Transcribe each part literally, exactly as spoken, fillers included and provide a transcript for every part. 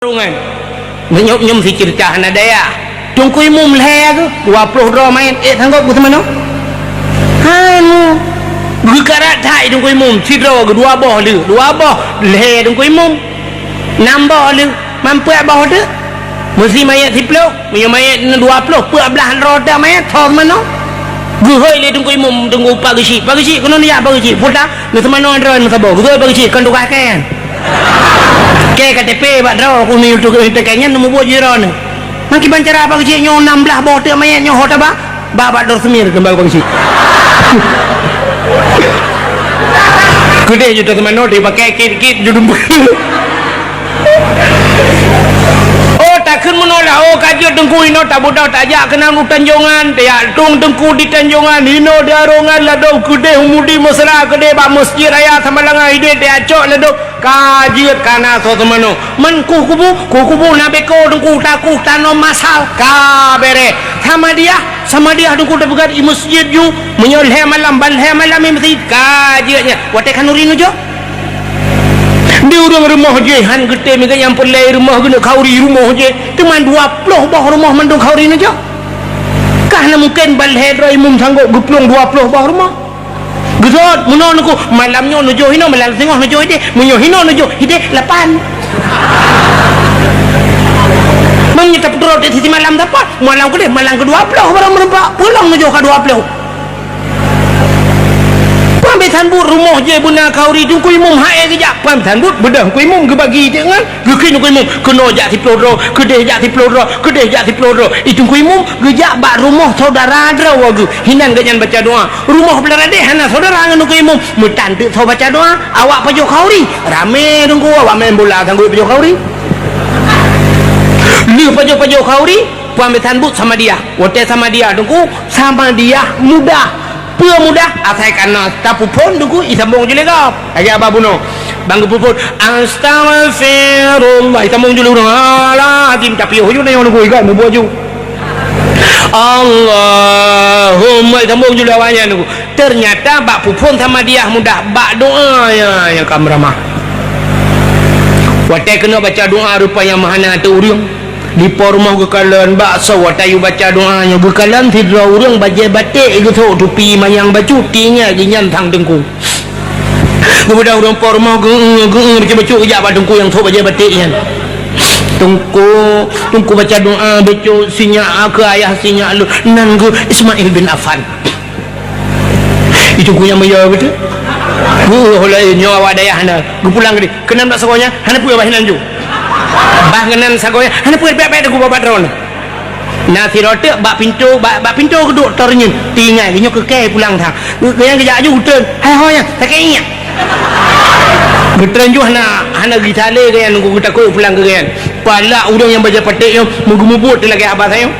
Ngon nyoe, nyoe meusi ceurita hana daya. Teungku Imum lhèe geuh, dua ploh droe manyét, ék sanggob geuseumanoe? Hana. Geukarat that Teungku Imum, sidroe geuh dua boh lheueh, dua boh lhèe Teungku Imum. Nam boh lheueh, man peuet boh teuk. Meusi manyét siploh, meunyoe manyét dua ploh, peuet blah droe that manyét, soe seumanoe? Geuhôi lé Teungku Imum, Teungku Pak Geuchik. Pak Geuchik, keunoe neujak Pak Geuchik. Peue ta? Neuseumanoe droe neusaboh. Geuhôi Pak Geuchik, kon tugaih kèe nyan. Kèe K T P bak droe, keuneuk teuk kèe nyan neumubuet jih droeneuh. Nyan kiban cara Pak Geuchik nyoe nam blah boh teuk manyét nyoe ho taba, ba bak droe seumir keumbang Pak Geuchik. Keudeh ju teuseumanoe, teupaké kit-kit ju dumpuk. Oh, takheun meunoe lah. Oh, ka jeuet Teungku, inoe tabeudôh tajak keunan u Tanjongan, tajak tueng Teungku di Tanjongan, inoe di Arongan, ladôm keudeh u Mudi Mesra, keudeh bak Meuseujid Raya Samalanga, ideh tajak cok ladôm. Ka jeuet ka na soe seumanoe. Man kueh kubu, kueh kubu na beko Teungku, takueh tanom masal. Ka bèrèh. Samadiyah, Samadiyah Teungku tapeugöt i meuseujid ju. Meunyoe lhèe malam, ban lhèe malam i meuseujid. Ka jeuet nyan. Watèe khanuri neujok. Di ureueng rumoh jih han geutem, geuh nyang peureulèe rumoh geuneuk khanuri rumoh jih. Teuma dua ploh boh rumoh mandum khanuri neujok. Ka hana mungken ban lhèe droe imum sanggob geuplueng dua ploh boh rumoh. Geusot, meunoe Teungku, malam nyoe neujok hinoe, malam singoh neujok ideh. Meunyoe hinoe neujok ideh, lapan. Meunyoe tapeutrok di sisi malam sapat, malam keudeh, malam keudua ploh barang meureumpok, peue lom neujok ka dua ploh. Peuet bisan buet rumoh jih beuna khanuri Teungku Imum hai geujak. Peuet bisan buet beudôh Teungku Imum geubagi deungon geukheun Teungku Imum, keunoe jak siploh droe, keudeh jak siploh droe, keudeh jak siploh droe. I Teungku Imum geujak bak rumoh syedara droe geuh, hinan gobnyan baca doa. Rumoh blah radeh hana syedara ngon Teungku Imum, meutan teuk soe baca doa, awak pajoh khanuri. Ramé Teungku, awak main bola sanggob pajoh khanuri. Lheueh pajoh-pajoh khanuri, peuet bisan buet Samadiyah. Watèe Samadiyah Teungku, Samadiyah mudah. Peue mudah? Asai kana tapeuphon Teungku, isambong ju lé gob. Lagèe haba bunoe. Ban geupeuphon, "Astaghfirullah." Isambong ju lé ureueng. "Astaghfirullahalazim." Tapi hujung nyoe Teungku, igat mubuet ju. "Allahumma," isambong ju lé awaknyan Teungku. Ternyata bak peuphon Samadiyah mudah, bak doa nyang, nyang ka meuramah. Watèe keunoe baca doa rupanya meuhana ateueh ureueng. Di po rumoh geukalon, bak soe watèe yue baca doa nyoe geukalon sidroe ureueng bajèe baték geusok tupi manyang bacut, tingat geuh nyan sang Teungku. Geubeudôh ureueng po rumoh geu-, geu-, bacut-bacut geujak bak Teungku nyang sok bajèe baték nyan. "Teungku, Teungku baca doa bacut sinyak keu ayah sinyak lôn, nan geuh Ismail bin Affan." I Teungku nyang meuyue beutôi. Geuh laén nyoe awak dayah na geupulang keudeh. Keunan bak sagoe nyan, hana peue bah hinan ju. Bah keunan sagoe nyan, hana peue, bèk-bèk Teungku bak droeneuh. Na sidroe teuk bak pintoe, bak, bak pintoe geuduek tor nyan. Tingai, nyoe keu kèe pulang that. Geuh nyang geujak aju geuteun. Hai ho nyan, sakét ingat. Geuteun ju hana, hana geusalé geuh nyan, geutakot pulang geuh nyan. Palak ureueng nyang bajèe baték nyoe, meugeumubuet lagèe haba nyoe.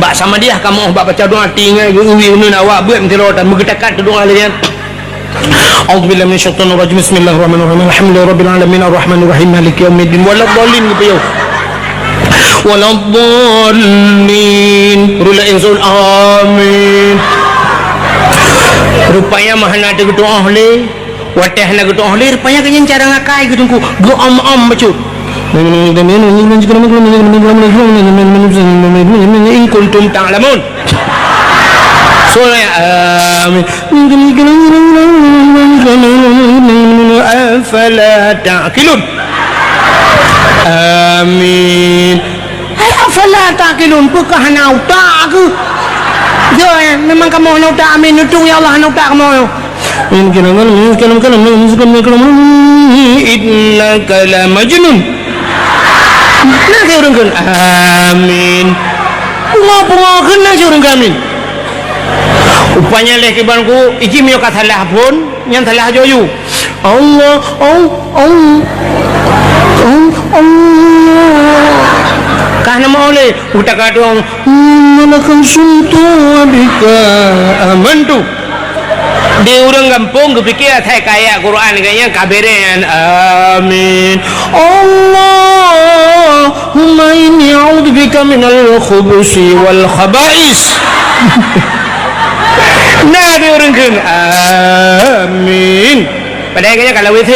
Bak Samadiyah kamoe bak baca doa, tingai geuh uwi uneun awak beuet meusidroe tan meugeutakat doa lé nyan. A'udzubillahi minasyaitonirrajim. Bismillahirrahmanirrahim. Alhamdulillahirabbil alamin, arrahmanirrahim, maliki yaumiddin, waladdallin, geupiôh. Waladdallin. Rula insul, amin. Rupanya meuhana teugeutôh lé. Watèe hana geutôh lé, rupanya geuh nyan cara ngakai geuh Teungku. Geuom-om bacut. In kuntum ta'lamun. Surah, amin. Afala ta'qilun. Amin. Hai, afala ta'qilun, peue ka hana utak keuh? Yo, eh, memang kamoe hana utak, amin. Neutueng, ya Allah, hana utak kamoe. Innaka lamajnun. Na ureueng kheun, amin. Pungo-pungo kheun na ureueng kheun, amin. Rupanya lé kiban ku, iji meunyoe ka salah phon, nyan salah ajoe yue. Allah, Allah, Allah, Allah, Allah. Ka na meu'oh lé, utak ka tueng, "Innaka sumtu wa bika amantu." Di ureueng gampông geupiké asai ka ayat Quran geuh nyan ka bèrèh nyan. Amin. Allahumma inni a'udzubika minal khubusi wal khaba'is. Na di ureueng kheun, amin. Padahai geuh nyan ka lam W C.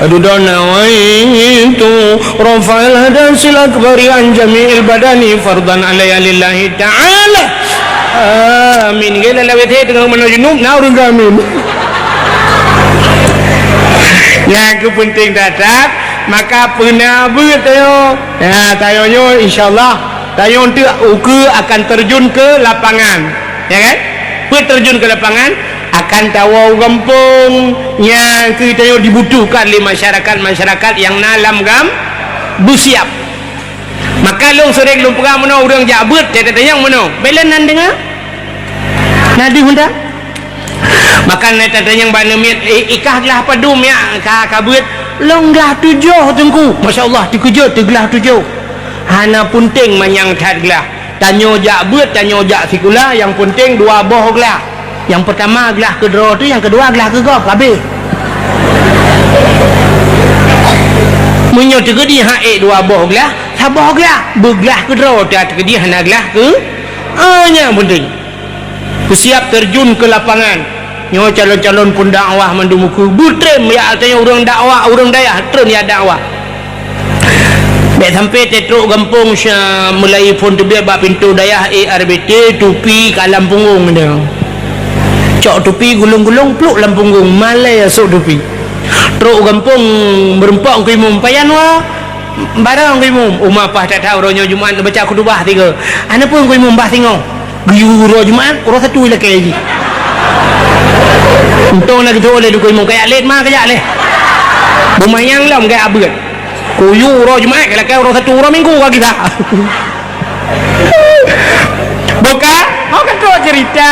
Aduh, nawaitu rafa'al hadasil akbari an jami'il badani fardan alaiya lillahi ta'ala. Amin. Gila lawét he teungoh meunan junub, na ureueng amin. Nyang keu peunteng that-that, maka peuna beuet tanyoe. Ya, tanyoe nyoe insya Allah, tanyoe eunteuk ukeue akan terjun ke lapangan. Ya kan? Peue terjun ke lapangan, akan tawoe u gampông nyang keu tanyoe dibutuhkan lé masyarakat-masyarakat nyang na lam gam-, beusiab. Maka lôn seuréng lôn peugah meunoe, ureueng jak beuet, teuka tanyong meunoe, "Bèk lôn nan deungoe?" Na deuh dak? Maka na tanyong bak aneuk miet, "Eh, i kah glah padum jak ka, ka beuet?" "Lôn glah tujoh, Teungku." Masya Allah, teukeujot, teuglah tujoh. Hana peunteng manyang that glah. Tanyoe jak beuet, tanyoe jak sikula, nyang peunteng dua boh glah. Nyang peurtama glah keu droe teuh, nyang keudua glah keu gob, habéh. Meunyoe teukeudi han ék dua boh glah, saboh glah, beuglah keu droe teuh, teukeudi hana glah keu, ah, nyan peunteng. Peusiab terjun ke lapangan. Nyoe calon-calon pendakwah mandum ukeue. Beutrem jak tanyoe ureueng dakwah, ureueng dayah trön jak dakwah. Bèk sampai tatrok gampông sa-, mulai phôn teubiet bak pintoe dayah, eh, R B T, tupi ka lam punggong dia. Cok tupi gulong-gulong, pluek lam punggong, malèe sôk tupi. Trok gampông meureumpok keu imum, "Pajan wa?" "Barô keu imum." Uma paih that-that uroe nyoe Jumat neubaca khutubah tiga. "Aneuëk peue keu imum bah singoh?" Geuyue uroe Jumat, uroe Sabtu ilakèe jih. Untông na geutôh lé dukui mong, kajak lét ma kajak lé. Beumanyang lom kajak beuet. Kuyue uroe Jumat, ilakèe uroe Sabtu, uroe Minggu ka gisa. Bukan? Ho ka trok cerita.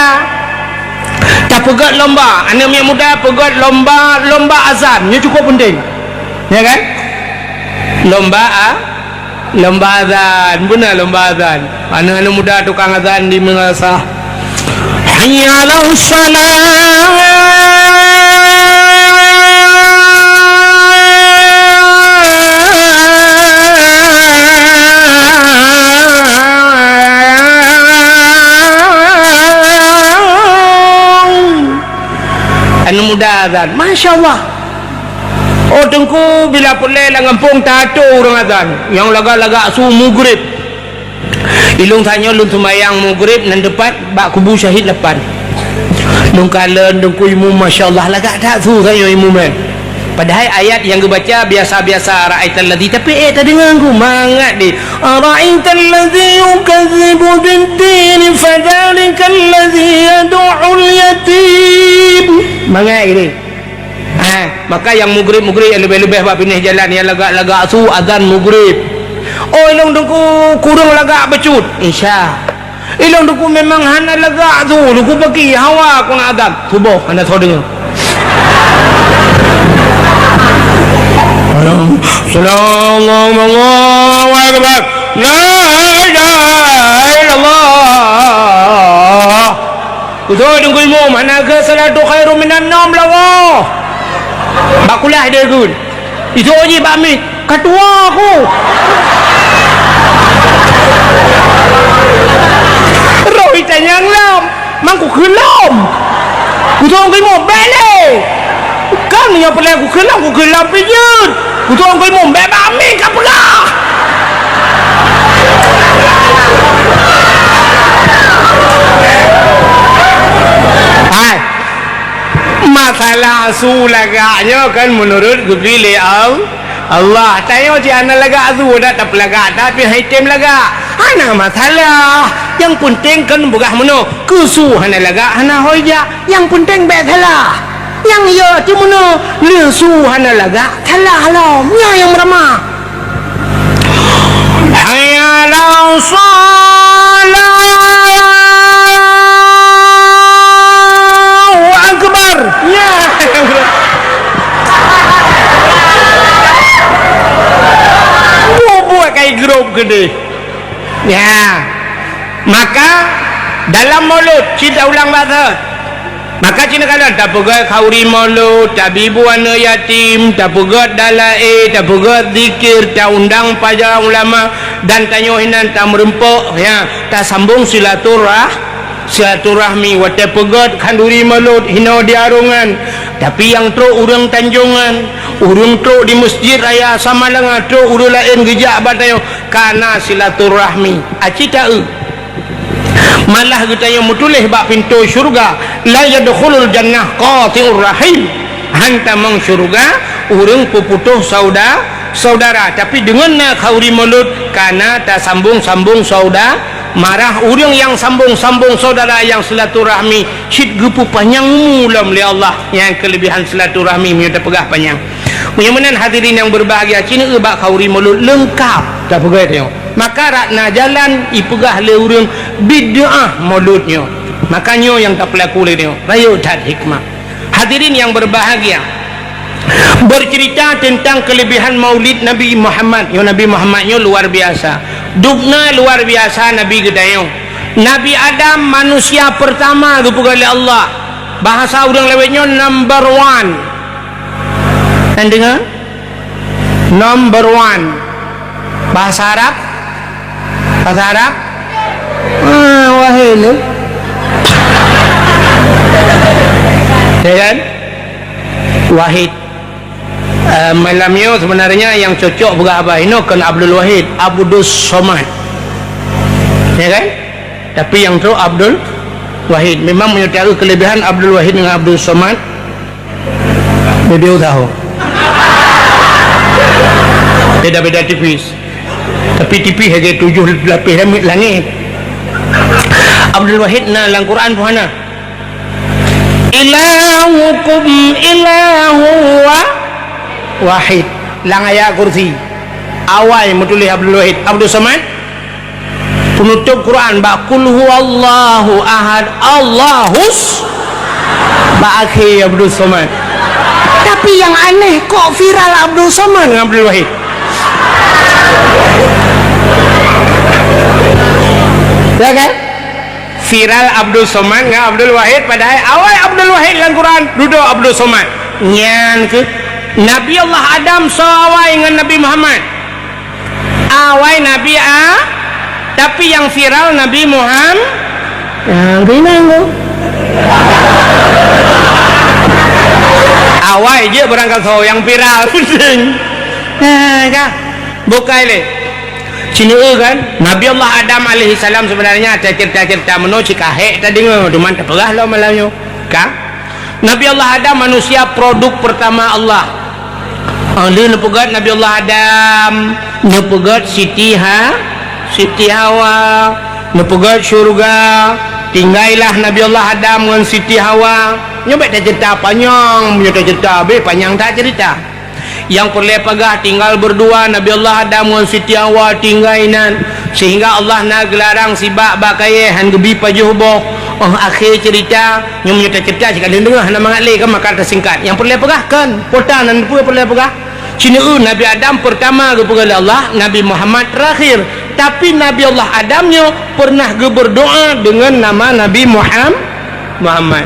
Tapeugöt lomba, aneuk miet muda peugöt lomba, lomba azan, nyoe cukup penting. Ya kan? Lomba a-, Lomba azan, beuna lomba azan. Aneuk-aneuk muda tukang azan di madrasah. Hayya 'alas shalah. Aneuk muda azan, masya Allah. Oh Teungku, bila peureulèe lam gampông tato ureueng azan, nyang lagak-lagak su mugrib. Ilôn tanyoe lôn seumayang mugrib nan teupat bak kubu syahid lapan. Lôn kalon Teungku imum, masya Allah, lagak that su tanyoe imum nyan. Padahai ayat nyang geubaca biasa-biasa, ra'aital ladzi, tapi ék tadeungoe Teungku, mangat deh. Ara'aital ladzi yukazzibu biddin, fadzalikal ladzi yadu'ul yatim. Mangat deh. Ha, maka nyang mugrib-mugrib nyang leubeh-leubeh bak binéh jalan, nyang lagak-lagak su azan mugrib. Oh, ilôn Teungku kureueng lagak bacut Isya. Ilôn Teungku memang hana lagak su, Teungku paki hawa keu na azan. Suboh hana soe deungoe. Allahu Akbar. La ilaha illallah. Beutôi Teungku Imum, hana geusalatu khairum minan naum lawoe. Bak kulah deh gun. Itu jih bak mi, "Ka tuwo ku." Roh itanyong lom, "Mang ku kheun lom?" Beutôi Teungku Imum, "Bèk lé." Kan nyang peureulèe ku kheun lom, ku kheun lom pih jeuet. Beutôi Teungku Imum, "Bèk bak mi ka peugah." Hai. Masalah su lagak nyoe kan meunurot geubri lé Al-, Allah. Tanyoe cit hana lagak su, dak tapeulagak, tapi hai tem lagak. Hana masalah. Nyang peunteng kan peugah meunoe, keu su hana lagak, hana ho ijak. Nyang peunteng bèk salah. Nyang yo cit meunoe, lé su hana lagak, salah lom. Nyan nyang meuramah. Hayya 'alas shalah. Allahu Akbar. Ya. Bubuet kai grup geudeh. Ya. Maka dalam Maulud, cit ulang bahasa. Maka cit neukalon, tapeugöt khauri Maulud, tabibu aneuk yatim, tapeugöt dalaé, tapeugöt zikir, taundang paja ulama, dan tanyoe hinan tameureumpok, ya, tasambong silaturah-, Silaturahmi watée peugét khanduri mulod hinoe di Arongan, tapi nyang trok ureuëng Tanjongan, ureuëng trok di Masjid Raya Samalanga, trok ureuëng laén geujak bak tanyoe, kana silaturahmi. Aci taeu. Malah geutanyoe meutuléh bak pintoe syeuruga, "La yadkhulul jannah qati'ur rahim." Han tamong syeuruga ureuëng peuputôh sauda-, saudara, tapi deungon na khanduri mulod kana tasambong-sambong sauda-, marah ureuëng nyang sambong-sambong saudara nyang silaturahmi cit geupeupanyang umu lom lé Allah. Nyang keulebihan silaturahmi meunyoe tapeugah panyang. Meunyoe meunan hadirin nyang berbahagia, cina bak khanduri mulod leungkap tapeugah nyoe. Maka rot na jalan ipeugah lé ureuëng bid'ah mulod nyoe. Maka nyoe nyang tapeulaku lé nyoe. Rayeuk that hikmah. Hadirin nyang berbahagia, bercerita tentang kelebihan Maulid Nabi Muhammad. Nyoe Nabi Muhammad nyoe luar biasa. Dubna luar biasa Nabi geutanyoe. Nabi Adam manusia pertama geupeugah lé Allah. Bahasa ureuëng lawét nyoe number one. Kan dengar? Number one. Bahasa Arab? Bahasa Arab? Ah, wahai le. Ya kan? Wahid. Eh, malam nyoe sebenarnya nyang cocok peugah haba inoe kon Abdul Wahid, Abdus Somad. Ya kan? Tapi nyang trok Abdul Wahid. Memang meunyoe taeu kelebihan Abdul Wahid dengan Abdul Somad, beda usaha. Beda-beda tipis. Tapi tipis lagée tujoh lapéh langét. Abdul Wahid na lam Quran peue hana? Ilahukum ilahu wa-, wahid. Lam ayat kursi. Awai meutuléh Abdul Wahid. Abdul Somad. Penutup Quran bak Qul huwallahu ahad, Allahus, bak akhé Abdul Somad. Tapi nyang aneh, kok viral Abdul Somad ngon Abdul Wahid? Ya kan? Viral Abdul Somad ngon Abdul Wahid, padahai awai Abdul Wahid lam Quran, dudoe Abdul Somad. Nyan keuh Nabi Allah Adam soe awai ngon Nabi Muhammad. Awai Nabi A, tapi nyang viral Nabi Muham-, nyang keunan tu. Awai jeuet barangkasoe nyang viral. Pusing. Nah, ka. Bukai lé. Cina kan? Nabi Allah Adam alaihissalam sebenarnya ada cerita-cerita meunoe cit ka hék tadeungoe, cuman tapeugah lom malam nyoe. Ka? Nabi Allah Adam manusia produk pertama Allah. Ah, lheueh neupeugét Nabi Allah Adam, neupeugét Siti Ha-, Siti Hawa, neupeugét syurga, tinggailah Nabi Allah Adam ngon Siti Hawa. Nyoe bék tacerita panyang, meunyoe tacerita habéh panyang that cerita. Nyang peureulée peugah tinggal berdua Nabi Allah Adam ngon Siti Hawa tinggai nan, sehingga Allah na geularang sibak bak kayée han geubi pajoh boh. Oh, akhé cerita, nyoe meunyoe tacerita cit ka lheueh deungoe hana mangat lé kan, maka tasingkat. Nyang peureulée peugah kan, pota nan peue peureulée peugah. Cina Nabi Adam pertama geupeugah lé Allah, Nabi Muhammad terakhir. Tapi Nabi Allah Adam nyoe pernah geuberdoa dengan nama Nabi Muham-, Muhammad.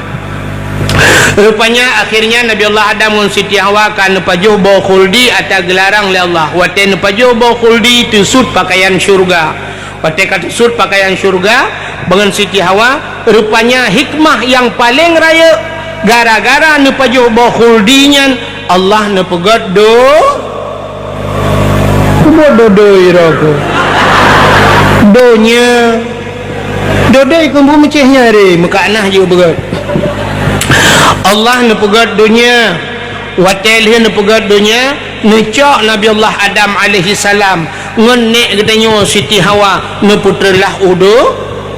Rupanya akhirnya Nabi Allah Adam ngon Siti Hawa ka neupajoh boh khuldi ata geularang lé Allah. Watée neupajoh boh khuldi teusut pakaian syurga. Watée ka teusut pakaian syurga bangon Siti Hawa, rupanya hikmah nyang paleng rayeuk gara-gara neupajoh boh khuldi nyan Allah neupeugét do-, Kubu dodoi roh ku. Donya. Dodoi ku bu meucéh nyare, meukanah jeuet beugét. Allah neupeugét donya. Watée lheueh neupeugét donya, neucok Nabi Allah Adam alaihi salam ngon nék geutanyoe Siti Hawa neupeutreun lah u do-,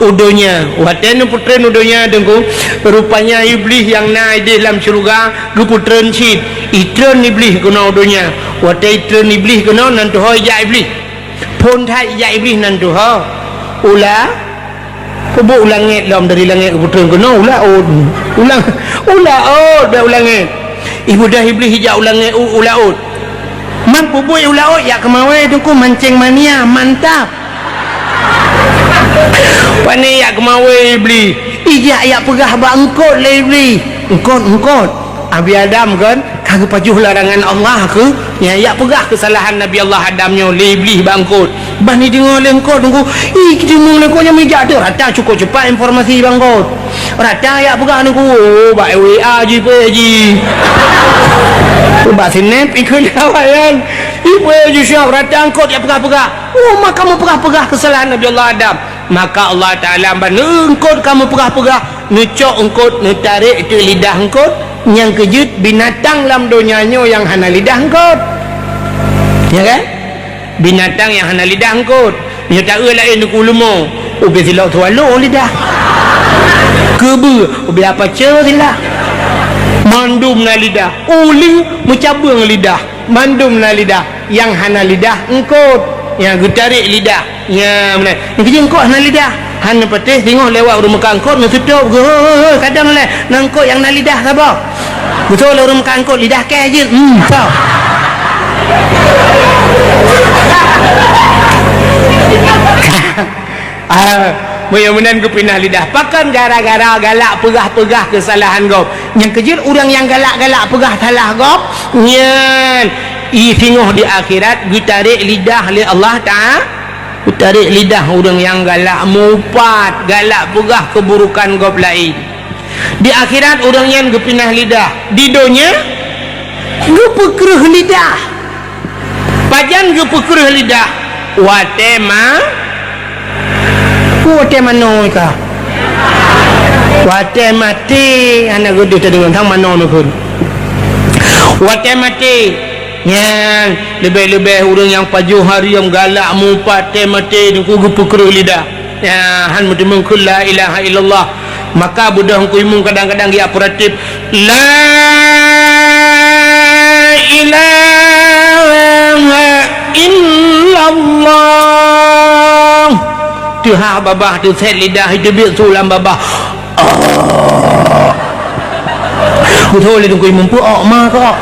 u donya. Watée neupeutreun u donya, Teungku, rupanya Iblih nyang na idéh lam syeuruga geupeutreun cit. Itreun Iblih keunoe u donya. Watée itreun Iblih keunoe, nan tuho ijak Iblih. Phon that ijak Iblih nan tuho. Ula-, kubu u langét lom, dari langét geupeutreun keunoe u laôt. U lang-, u laôt, bék u langét. Ibudah Iblih ijak u langét u, u laôt. Man pubuet u laôt jak keumawai, Teungku, mancéng mania, mantap. Pane jak keumawai Iblih. Ijak jak peugah bak eungkôt lé Iblih. Eungkôt, eungkôt. Abi Adam kan, Geupajoh larangan Allah keuh, ya, yak peugah keusalahan Nabi Allah Adam nyoe lé Iblih bak eungkôt. Ban jideungoe lé eungkôt, nunggu, "Ih, keudeungoe lé eungkôt nyang meujak teuh." Rata cukup cepat informasi bak eungkôt. Rata yak peugah, nunggu, "Oh, bak W A jih, peué jih." Bak snap ikôt awak nyan. Ih, peué jih siap, rata eungkôt yak peugah-peugah. "Oh, maka meupeugah-peugah keusalahan Nabi Allah Adam." Maka Allah Taala ban eungkôt ka meupeugah-peugah, neucok eungkôt, neutarek teuk lidah eungkôt, nyang keujeuet binatang lam donya nyoe nyang hana lidah eungkôt. Ya kan? Binatang nyang hana lidah eungkôt. Nyoe taeu laén neukulumo, ubé silok swallow lidah. Keubeue, ubé apache silak. Mandum na lidah. Uleue meucabeueng lidah. Mandum na lidah, nyang hana lidah eungkôt, nyang geutarek lidah. Nya, meunan. Nyang keujeuet eungkôt hana lidah. Han neupatéh, singoh lewat ureuëng meukat eungkôt, neuseutôt, geuh, kadang lé, na eungkôt nyang na lidah saboh. Geuseutôt lé ureuëng meukat eungkôt, lidah kèe jeuet. Hmm, so. Ah, meunyoe meunan geupinah lidah. Pakon? Gara-gara galak peugah-peugah keusalahan gob. Nyang keujeuet ureuëng nyang galak-galak peugah salah gob, nyan i singoh di akhirat geutarek lidah lé Allah Taala. Geutarek lidah ureuëng nyang galak mupat, galak peugah keuburukan gob laén. Di akhirat ureuëng nyan geupinah lidah. Di donya geupeukreueh lidah. Pajan geupeukreueh lidah? Watée ma-, watée manoe ka. Watée maté, hana geudoh tadeungoe sang manoe neukheun. Watée maté, nyan leubeh-leubeh ureuëng nyang pajoh hareuem galak mupat, watée maté teungku geupeukreueh lidah. Ya, han meuteumeung kheun la ilaha illallah. Maka beudôh Teungku Imum kadang-kadang geujak peuratéb, "La ilaha illallah." Teuhah babah, teusét lidah, iteubiet su lam babah. Oh. Beutôi lé Teungku Imum, peu-ok ma keu ok.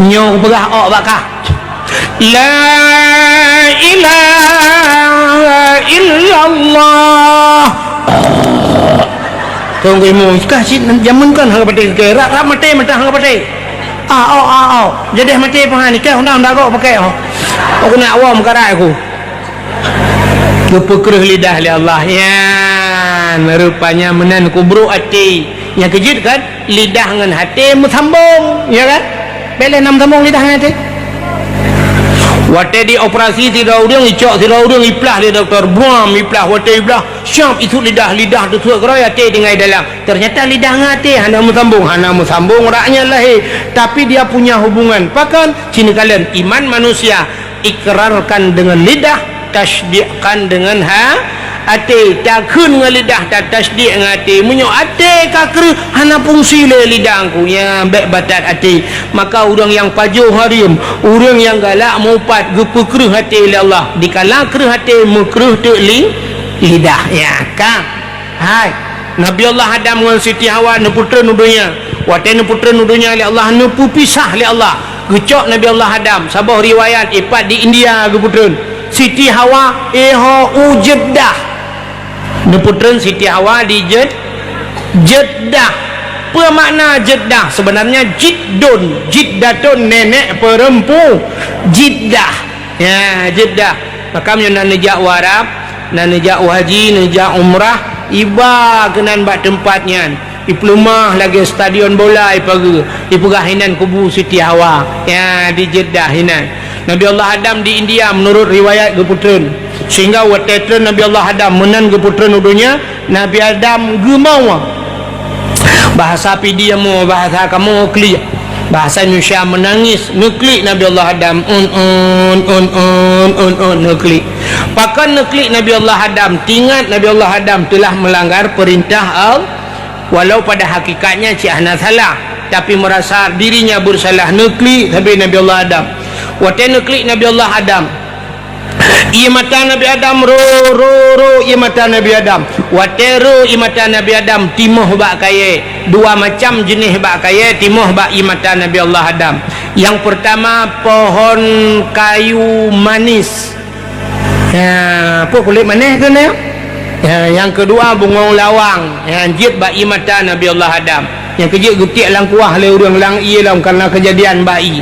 Nyoe peugah ok bak kah. La ilaha illallah. Teungku Imum, kah cit jameun kon hana patéh keu, rab-rab maté mantong hana patéh. Ah, oh, ah, oh. Jadi maté pahan ni, kah undang dago pakai, oh. Aku nak awam karai aku. Geupeukreueh lidah lé Allah. Nyan, rupanya meunan kubrok até. Nyang keujeuet kan? Lidah ngon até meusambong, ya kan? Bék lé na meusambong lidah ngon até. Watée dioperasi sidroe ureuëng, icok sidroe ureuëng, iplah lé dokto, buam, iplah, watée iplah, siap isut lidah, lidah teusut keudroe, até tinggai dalam. Ternyata lidah ngon até hana meusambong, hana meusambong rak nyan lahé. Tapi dia punya hubungan. Pakon? Ci neukalon iman manusia. Ikrarkan dengan lidah, tasdikkan dengan ha-, até. Takheun ngon lidah, tatasdik ngon até. Meunyoe até ka kreueh, hana fungsi lé lidah, Teungku. Ya, bék batat até. Maka ureuëng nyang pajoh hareuem, ureuëng nyang galak mupat, geupeukreueh até lé Allah. Dikala kreueh até, meukreueh teuk li-, lidah. Ya, ka. Hai, Nabi Allah Adam ngon Siti Hawa neupeutreun u donya. Watée neupeutreun u donya lé Allah, neupeupisah lé Allah. Geucok Nabi Allah Adam, saboh riwayat ipat di India geupeutreun. Siti Hawa, eh, ho u Jeddah. Neupeutreun Siti Hawa di Jed-, Jeddah. Peue makna Jeddah? Sebenarnya Jiddun, Jiddatun, nenek perempu. Jeddah. Ya, Jeddah. Maka meunyoe na neujak u Arab, na neujak u haji, neujak umrah, iba keunan bak teumpat nyan. Ipeuleumah lagée stadion bola ipageue, ipeugah inan kubu Siti Hawa. Ya, di Jeddah inan. Nabi Allah Adam di India, menurut riwayat geupeutreun. Sehingga watée treun Nabi Allah Adam meunan geupeutreun u donya, Nabi Adam geumawa. Bahasa Pidie mo, bahasa kamoe klik. Bahasa Indonesia meunangis, neuklik Nabi Allah Adam, un, un, neuklik. Pakon neuklik Nabi Allah Adam? Tingat Nabi Allah Adam telah melanggar perintah Allah. Walau pada hakikatnya cit hana salah, tapi merasa dirinya bersalah, neuklik sabe Nabi Allah Adam. Watée neuklik Nabi Allah Adam, ié mata Nabi Adam ro, ro, ro ié mata Nabi Adam. Watée ro ié mata Nabi Adam, timoh bak kayée. Dua macam jeuneh bak kayée timoh bak ié mata Nabi Allah Adam. Yang pertama, pohon kayu manis. Ya, peue kulét manéh keunan? Ya, nyang keudua bungöng lawang, nyang jeuet bak ié mata Nabi Allah Adam. Nyang keujeuet geutiek lam kuah lé ureuëng lam ié lom kareuna keujadian bak ié.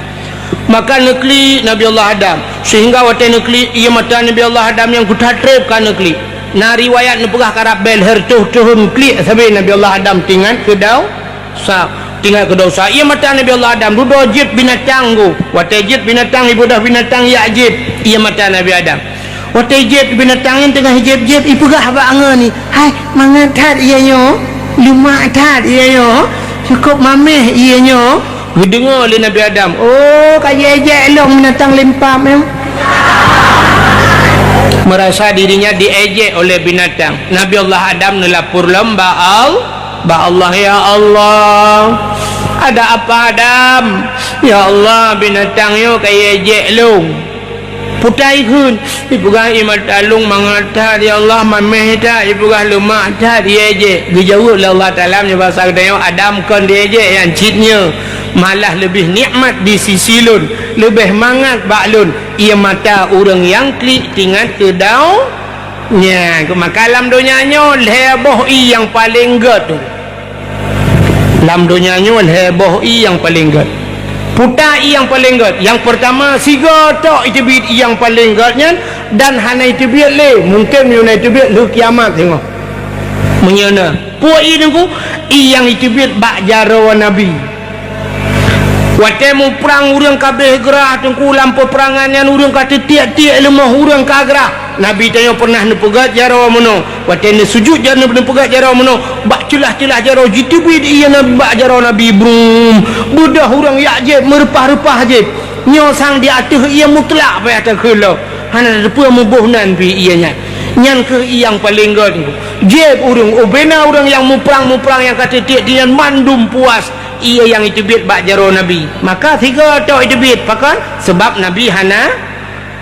Maka neuklik Nabi Allah Adam, seuhingga watée neuklik ié mata Nabi Allah Adam nyang kuta treb ka neuklik. Na riwayat neupeugah karab bée lheueh reutôh thon klik sabe Nabi Allah Adam tingat keudau sa, tingat keudau sa. Ié mata Nabi Allah Adam dudoe jieb binatang ku. Watée jieb binatang, ibeudoh binatang yak jieb ié mata Nabi Adam. Watée jieb binatang nyan teungoh jieb-jieb, ipeugah bak angoe ni, "Hai, mangat that ié nyoe, leumak that ié nyoe, cukôp maméh ié nyoe." Geudeungoe lé Nabi Adam, "Oh, ka jiéjek lôn binatang limpab nyoe." Merasa dirinya diejek oleh binatang, Nabi Allah Adam neulapor lom bak Allah. Bak Allah, "Ya Allah, ada apa Adam? Ya Allah, binatang nyoe ka ejek lôn." Putai kheun, ipeugah ié mata lôn mangat that, "Ya Allah, maméh that," ipeugah, "leumak that, ejek." Geujaweueb lé Allah Taala meunyoe basa geutanyoe, "Adam kon diejek, nyang cit nyoe malah leubeh nikmat di sisi lôn, leubeh mangat bak lôn, ié mata ureuëng nyang klik tingat keudau." Nyan, maka lam donya nyoe lhée boh ié nyang paleng gét. Lam donya nyoe lhée boh ié nyang paleng gét. Puta ié nyang paleng gét. Nyang peurtama, sigoe tok iteubiet ié nyang paleng gét nyan dan hana iteubiet lé. Mungken meunyoe na iteubiet lheueh kiamat singoh. Meunyoe na, peue ié Teungku? Ié nyang iteubiet bak jaroe Nabi. Watée muprang ureuëng ka abéh grah Teungku lam peupeurangan nyan, ureuëng ka teutiek-tiek leumoh ureuëng ka grah. Nabi tanyoe pernah neupeugét jaroe meunoe. Watée neusujut jan-, neupeugét jaroe meunoe, bak ceulah-ceulah jaroe jiteubiet ié Nabi bak jaroe Nabi brum. Beudoh ureuëng yak jieb, meureupah-reupah jieb. Nyoe sang di ateueh ié mutlak payah takheun lom. Hana teupeue muboh nan pih ié nyan. Nyan kheueh ié nyang paleng gét. Jieb ureuëng, ubena ureuëng nyang muprang-muprang nyang ka teutiek-tiek nyan mandum puas. Ié nyang iteubiet bak jaroe Nabi. Maka sigoe tok iteubiet. Pakon? Sabab Nabi hana,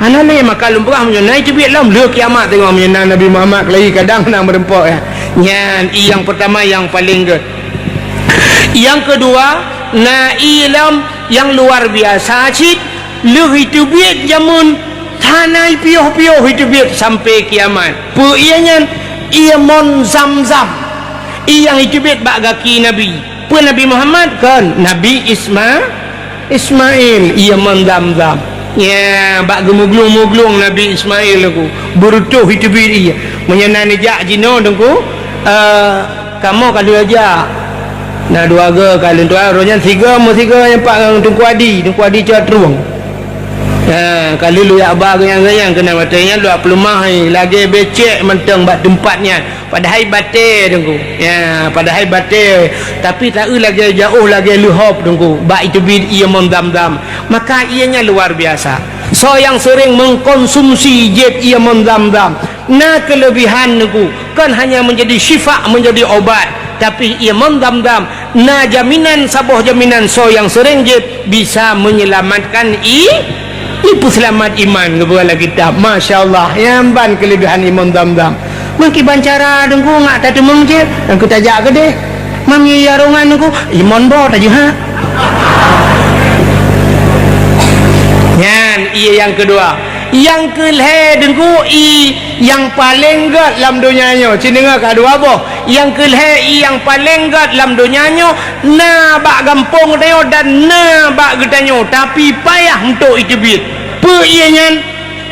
hana lé. Maka lôn peugah meunyoe na iteubiet lom, lheueh kiamat teungoh meunyoe na Nabi Muhammad keulayi kadang na meureumpok, ya. Nyan ié nyang peurtama nyang paleng gét. Nyang keudua, na ié lom nyang luar biasa cit, lheueh iteubiet jameun hana ipiôh-piôh iteubiet sampoe kiamat. Peue ié nyan? Ié mon Zam-Zam. Ié nyang iteubiet bak gaki Nabi. Peue Nabi Muhammad? Kon, Nabi Isma-, Ismail, ié mon Zam-Zam. Nya, bak geumuglueng-muglueng Nabi Ismail Teungku. Beureutôh iteubiet ié. Meunyoe na neujak jinoe Teungku, eh, kamoe ka lheueh jak. Na dua goe ka lheueh tuan, roh nyan sigoe meusigoe nyang pat ngon Teungku Adi, Teungku Adi Cot Trueng. Ha, ka lheueh lôn yak ba geunyang-geunyang keunan watée nyan lôn peuleumah, eh, lagée becek mantong bak teumpat nyan. Padahai batée Teungku. Ya, padahai batée. Tapi taeu lagée jaoh lagée leuhop Teungku. Bak iteubiet ié mon Zam-Zam. Maka ié nyan luar biasa. Soe nyang seuring mengkonsumsi jieb ié mon Zam-Zam, na keuleubihan Teungku. Kon hanya menjadi syifa, menjadi obat. Tapi ié mon Zam-Zam na jaminan, saboh jaminan soe nyang seuring jieb bisa menyelamatkan i-, ipeuseulamat iman geupeugah lam kitab. Masya Allah, nyan ban keuleubihan ié mon Zam-Zam. Meukiban cara Teungku ngat tateumeung jieb, nyang keutajak keudeh. Mam ié jaroe nyan Teungku, ié mon boh tajeuet ha. Nyan ié nyang keudua. Nyang keulhée Teungku ié nyang paleng gét lam donya nyoe. Ci deungoe ka dua boh. Nyang keulhée ié nyang paleng gét lam donya nyoe na bak gampông geutanyoe dan na bak geutanyoe, tapi payah untuk iteubiet. Peue ié nyan?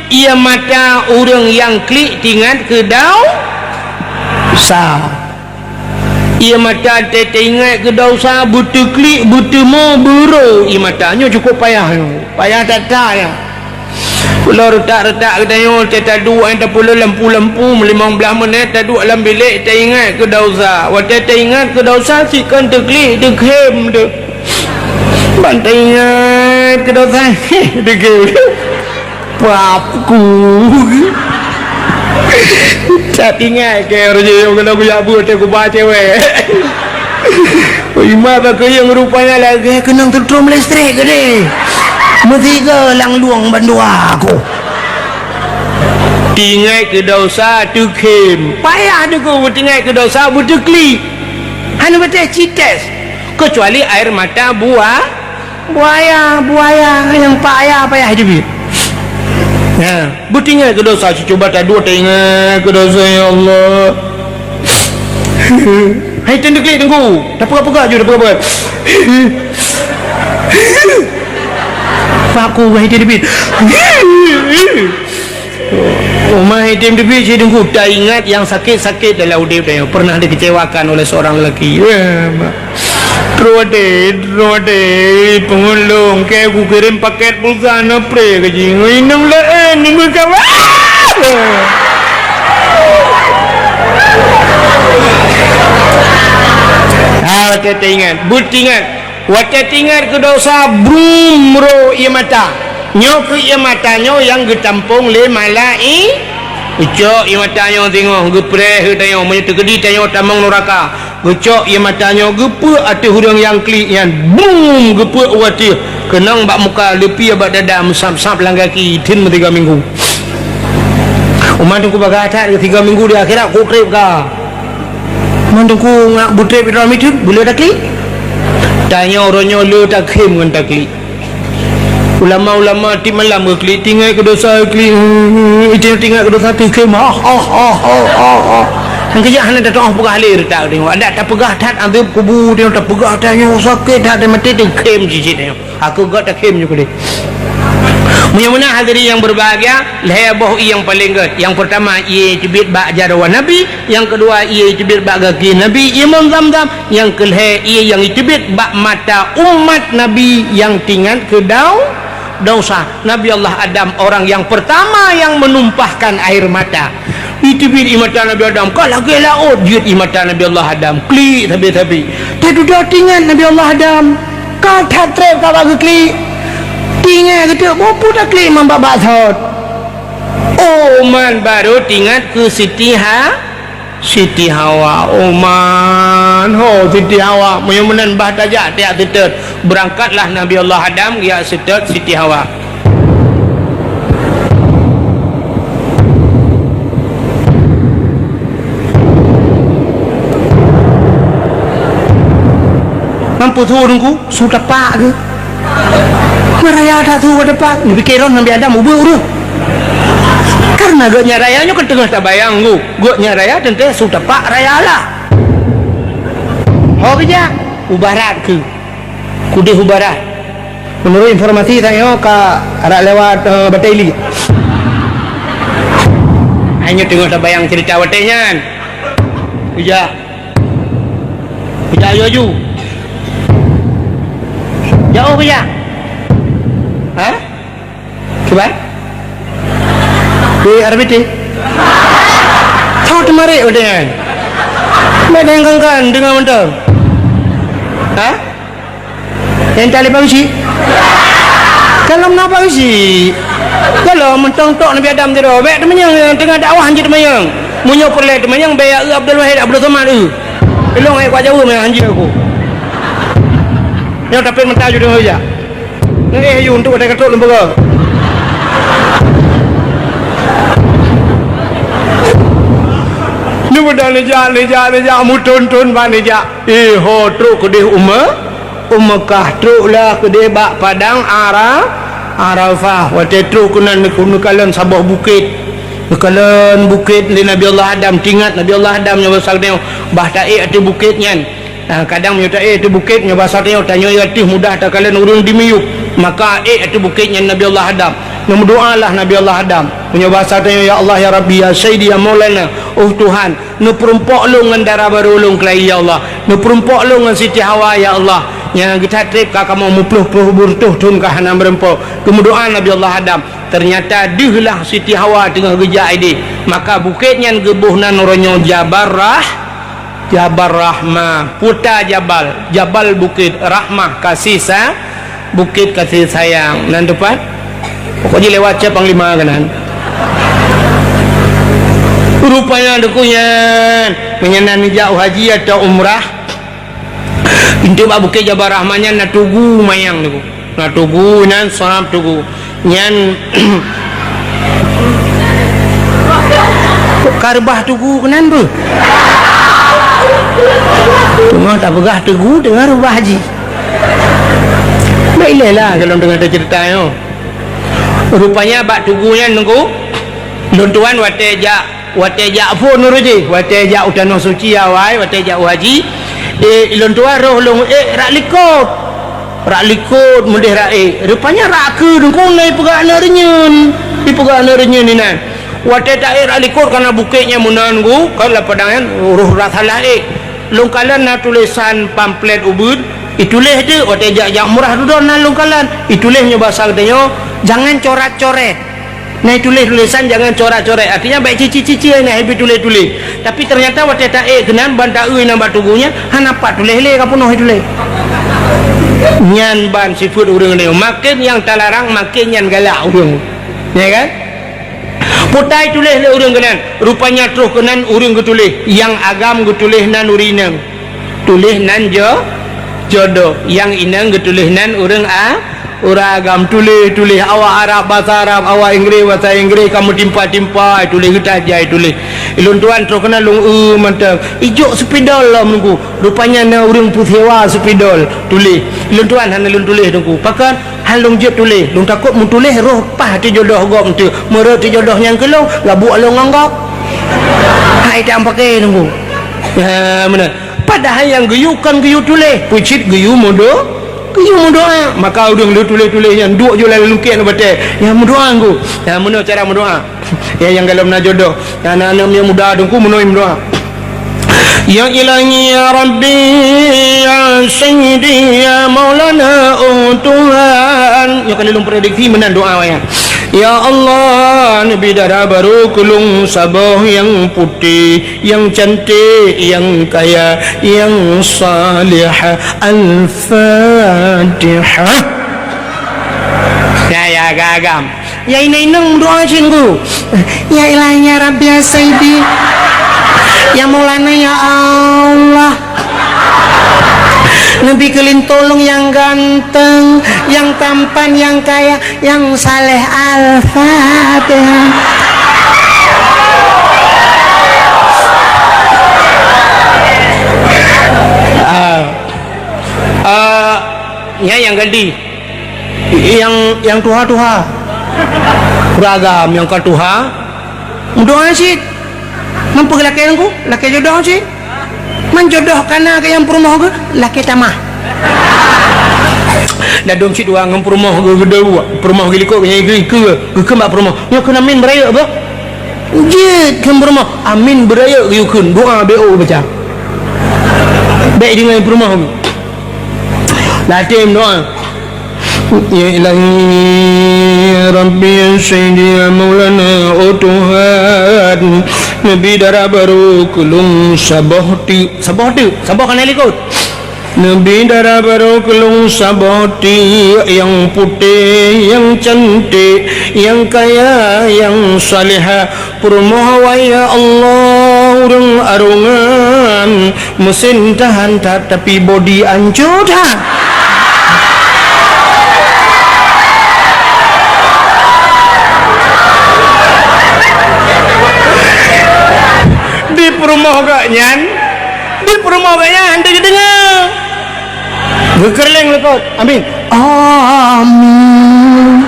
Ié mata ureuëng nyang klik tingat keudau sa. Ié mata teuingat keudau sa, beuteuklik, beuteumo, beuro ié mata. Nyoe cukôp payah nyoe. Payah that-that nyoe. Pulo reutak-reutak geutanyoe, watée taduek nyan tapulo lampu-lampu, limong blaih menit taduek lam bilék, taingat keu desya. Watée taingat keu desya, sikon teuklik, teukhém teuh. Ban taingat keu desya, teukhém. Pap ku. Taingat keu roh jih, keunoe kujak beuet, watée kuba cewek. Ima bak kuyeueng rupanya lagée keunong teutrom listrik geude. Meusigoe lam lueng bandua ku. Teuingat keu desya teukhém. Payah deungon teuingat keu desya beuteuklik. Hana beutôi cites. Kecuali air mata buah, buaya, buaya nyang payah, payah jeuet. Ha, beutingat keu dosa, cuba taduek taingat keu dosa, ya Allah. Hai tem diklik teungku, tapeugah-peugah ju, tapeugah-peugah. Paku hai tem diklik. Uma hai tem diklik si teungku, taingat nyang sakét-sakét dalam udép tanyoe, pernah dikecewakan oleh seorang lelaki. Ya, mak. Troh watèe, troh watèe, peungeulong, keu kukirém pakét pulsa na pré ka jih. Ngon inong laén ni meukawan. Ah, watèe teuingat, beutingat. Watèe teuingat keu dosa, brum, ro ié mata. Nyoe keuh ié mata nyoe nyang geutampông lé malai-, geucok ié mata nyoe singoh, geupreh geutanyoe, meunyoe teukeudi tanyoe tamong nuraka. Geucok ié mata nyoe, geupeuek ateueh ureuëng nyang klik nyan, bum, geupeuek u ateueh, keunong bak muka, leupie bak dada, meusab-sab lam gaki, theun meutiga minggu. Uma teungku bagah that, tiga minggu di akhirat, ku trép ka. Uma teungku ngak beutrép droe mideuk, beu le taklik. Tanyoe uroe nyoe le takhém ngon taklik. Ulama-ulama tiep malam geuklik, tingat keu dosa geuklik, itu tingat keu dosa teukhém, ha, ha, ha. Nyang keujak hana tatu'oh peugah lé reutak teuh. Adak tapeugah that azab kubu teuh, tapeugah that nyoe sakét that, maté teukhém cicit nyoe. Aku gak takhém nyoe kudeh. Meunyoe meunan hadirin yang berbahagia, lhèe boh ié nyang paleng gét. Yang pertama, ié teubiet bak jaroe Nabi. Yang kedua, ié teubiet bak gaki Nabi, ié mon Zamzam. Nyang keulhèe, ié nyang teubiet bak mata umat Nabi nyang tingat keu dau-, dosa. Nabi Allah Adam orang yang pertama yang menumpahkan air mata. Iteubiet ié mata Nabi Adam, ka lagèe laôt jeuet ié mata Nabi Allah Adam, klik sabe-sabe. Tadudoe tingat Nabi Allah Adam, ka that trép ka bak geuklik. Tingat geuteuk, boh peue taklik man bak-bak sot. Oh, man baru tingat keu Siti Ha-, Siti Hawa, oh man, ho Siti Hawa, meunyoe meunan bah tajak tiak seutôt, beurangkatlah Nabi Allah Adam geujak seutôt Siti Hawa. Mampu su teungku, su tepak geuh. Meuraya that su tepak, neupike droe Nabi Adam ubeuek ureueng. Karena geuhnyan raya nyoe ka teungoh tabayang geuh. Gobnyan raya teuntèe su tepak raya Allah. Ho geujak u barat keuh. Kudeh u barat. Meunurot informasi tanyoe ka rab lewat, eh, Batèe Ili. Nyoe teungoh tabayang ceurita watèe nyan. Geujak. Geujak aju-aju. Jauh geujak. Ha? Kiban? Di R B T? Tho teumarék watèe nyan. Bèk tanyong kan-kan deungon mantong. Ha? Nyang tali parusi? Kalau meunan parusi. Kalau mantong tok Nabi Adam sidroe, bèk teumanyong, teungoh dakwah hanjeuet teumanyong. Meunyoe peureulèe teumanyong, bèk ya Abdul Wahid Abdul Somad, eu. Ilong ayat kuat jaweueb manyang hanjeuet aku. Nyoe tapet mata ju deungoe jak. Neu éh yu untuk watèe ka trok lôn peugah. Neu beuda neujak, neujak, neujak, meuthon-thon ban neujak. Éh ho trok keudeh u Me-, u Meukah, troklah keudeh bak padang Ara-, Arafah. Watèe trok keunan neu-, neukalon saboh bukét. Neukalon bukét lé Nabi Allah Adam. Tingat Nabi Allah Adam nyoe basa geutanyoe bah taék ateueh bukét nyan. Ah, kadang meunyoe taék ateueh bukét, nyoe basa tanyoe, tanyoe ateueh mudah takalon ureueng di miyueb. Maka ék ateueh bukét nyan Nabi Allah Adam. Neumeudoalah Nabi Allah Adam. Meunyoe basa tanyoe, "Ya Allah, ya Rabbi, ya Sayyidi, ya Maulana, oh Tuhan, neupeurumpok lôn ngon dara barô lôn keulayi, ya Allah. Neupeurumpok lôn ngon Siti Hawa, ya Allah. Nyang geuthat trép ka kamoe meuploh-ploh beureutôh thon ka hana meurumpok." Geumeudoa Nabi Allah Adam. Teunyata deuh lah Siti Hawa teungoh geujak idéh. Maka bukét nyan geuboh nan uroe nyoe Jabal Rah-, Jabal Rahmah, puta jabal, jabal bukét, rahmah, kasih sa-, bukét kasih sayang. Nan teumpat? Pokok jih lewat chat panglima keunan. Rupanya teungku nyan, meunyoe na neujak u haji atau umrah, pintoe bak bukét Jabal Rahmah nyan na tugu mayang teungku. Na tugu nyan, sonab tugu. Nyan ka reubah tugu keunan beuh. Teungoh tapeugah tugu, teungoh reubah jih. Bèk ilèe lah, kalau teungoh taceurita nyoe. Rupanya bak tugu nyan nunggu, lôn tuan watèe jak, watèe jak phôn ureueng jih, watèe jak u Tanoh Suci awai, watèe jak u haji, eh, lôn tuan roh lôn ék rak likot. Rak likot meudeh rak ék. Rupanya rak keue nunggu na ipeugah aneuk reunyeun. Ipeugah aneuk reunyeun inan. Watèe ta ék rak likot kana bukét nyang meunan nunggu, kan lam padang nyan, roh rak salah ék. Lôn kalon na tulésan pamflet ubit, ituléh teuk watèe jak-jak murah dudoe na lôn kalon. Ituléh nyoe basa geutanyoe, jangan corat-coret. Na ituléh tulésan jangan corat-coret. Artinya bèk cici-cici na ibi tuléh-tuléh. Tapi ternyata watèe ta ék keunan ban ta eu inan bak tugu nyan, hana pat tuléh lé ka peunoh ituléh. Nyan ban sifeuet ureueng nyoe. Makin nyang talarang, makin nyan galak ureueng. Ya kan? Peue ta ituléh lé ureueng keunan, rupanya troh keunan ureueng geutuléh, nyang agam geutuléh nan ureueng inong. Tuléh nan jo-, jodoh, nyang inong geutuléh nan ureueng a-, ureueng agam. Tuléh, tuléh, awak Arab, basa Arab, awak Inggréh, basa Inggréh, ka meutimpa-timpa, tuléh geutajai, tuléh. Lôn tuan troh keunan lôn eu mantong. Ijok spidol lom nunggu. Rupanya na ureueng peusewa spidol. Tuléh. Lôn tuan hana lôn tuléh nunggu. Pakon? Han lôn jeuet tuléh, lôn takot meutuléh roh paih teujodoh gob eunteuk. Meureuh teujodoh nyang keu lôn, gabuek lôn ngon gob. Hai tam paké nunggu. Ha, meunan. Padahai nyang geuyue kon geuyue tuléh, peucit geuyue meudo-, geuyue meudoa. Maka ureueng lheueh tuléh-tuléh nyan duek ju lam lungkét nibak watèe. Nyang meudoa nunggu. Nyang meunoe cara meudoa. Ya, nyang galom na jodoh. Ya, aneuk-aneuk nyang muda teungku meunoe meudoa. Ya Ilahi, ya Rabbi, ya Sayyidi, ya Maulana, oh Tuhan. Nyoe ka lôn prediksi meunan doa awaknyan. Ya Allah, neubi dara barô keu lôn saboh nyang putéh, nyang cantik, nyang kaya, nyang salihah. Al-Fatihah. Ya, ya, agam-agam. Ya inong-inong meudoa cit nunggu. Ya Ilahi, ya Rabbi, ya Sayyidi, ya Maulana, ya Allah. Neubi keu lôn tulông nyang ganteng, nyang tampan, nyang kaya, nyang saleh. Al-Fatihah. Ah. Ah, nyan nyang gadih. Nyang, nyang tuha-tuha. Ureueng agam nyang ka tuha, meudoa cit. Man peue lakèe nunggu, lakèe jodoh cit. Man jodoh ka na keu nyang peurumoh geuh, lakèe tamah. Dadong cit dua ngon peurumoh geuh, geuh dua. Peurumoh geuh likot, geuh, geuh, geuh, geuh keu bak peurumoh. Nyoe keu amin beurayeuk beuh. Jeuet keu peurumoh, amin beurayeuk geuyue kheun, doa B O baca. Bèk deungon peurumoh. Latém doa. Ya Ilahi, ya Rabbi, ya Sayyidi, ya Maulana, oh Tuhan, neubi dara barô keu lôn saboh teuk. Saboh teuk, saboh ka na likot. Neubi dara barô keu lôn saboh teuk, nyang putéh, nyang cantik, nyang kaya, nyang salihah. Peurumoh awai, ya Allah, ureueng arongan, meusen tahan that, tapi bodi ancô that. Di peurumoh gobnyan, di peurumoh gobnyan, hana geudeungoe. Geukeureuléng likot. Amin. Amin.